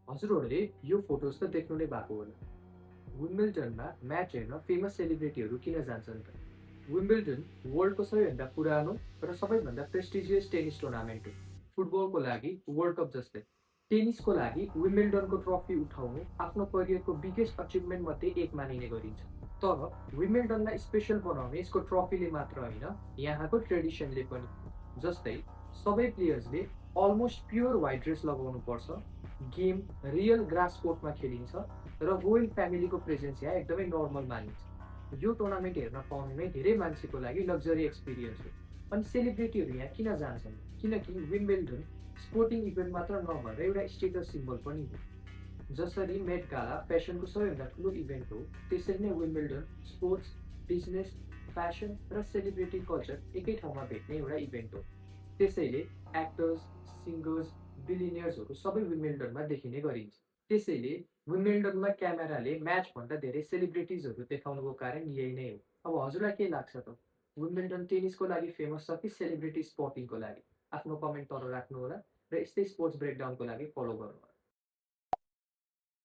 हजुरहरूले यो फोटोज त देख्नु नै भएको होला। विम्बल्डनमा म्याच हेर्न फेमस सेलिब्रिटीहरू किन जान्छन् त? विम्बल्डन वर्ल्डको सबैभन्दा पुरानो र सबैभन्दा प्रेस्टिजियस टेनिस टुर्नामेन्ट हो। फुटबलको लागि वर्ल्ड कप जस्तै टेनिसको लागि विम्बल्डनको ट्रफी उठाउनु आफ्नो करियरको बिगेस्ट अचिभमेन्ट मध्ये एक मानिने गरिन्छ। तर विम्बल्डनलाई स्पेसल बनाउने यसको ट्रफीले मात्र होइन, यहाँको ट्रेडिसनले पनि। जस्तै सबै प्लेयर्सले अलमोस्ट प्योर व्हाइट ड्रेस लगाउनु पर्छ, गेम रियल ग्रास कोर्टमा खेलिन्छ र रोयल फ्यामिलीको प्रेजेन्स यहाँ एकदमै नर्मल मानिन्छ। यो टुर्नामेन्ट हेर्न पाउनु नै धेरै मान्छेको लागि लग्जरी एक्सपिरियन्स हो। अनि सेलिब्रिटीहरू यहाँ किन जान्छन्? किनकि विम्बल्डन स्पोर्टिङ इभेन्ट मात्र नभएर एउटा स्टेटस सिम्बल पनि हो। जसरी मेट गाला फेसनको सबैभन्दा ठुलो इभेन्ट हो, त्यसरी नै विम्बल्डन स्पोर्ट्स, बिजनेस, फ्यासन र सेलिब्रिटी कल्चर एकै ठाउँमा भेट्ने एउटा इभेन्ट हो। त्यसैले एक्टर्स, सिङ्गर्स, बिलिनियर्सहरू सबै विम्बल्डनमा देखिने गरिन्छ। त्यसैले विम्बल्डनमा क्यामेराले म्याचभन्दा धेरै सेलिब्रिटिजहरू देखाउनुको कारण यही नै हो। अब हजुरलाई के लाग्छ त? विम्बल्डन टेनिसको लागि फेमस छ कि सेलिब्रिटी स्पटिङको लागि? आफ्नो कमेन्ट तल राख्नुहोला र यस्तै स्पोर्ट्स ब्रेकडाउनको लागि फलो गर्नुहोला।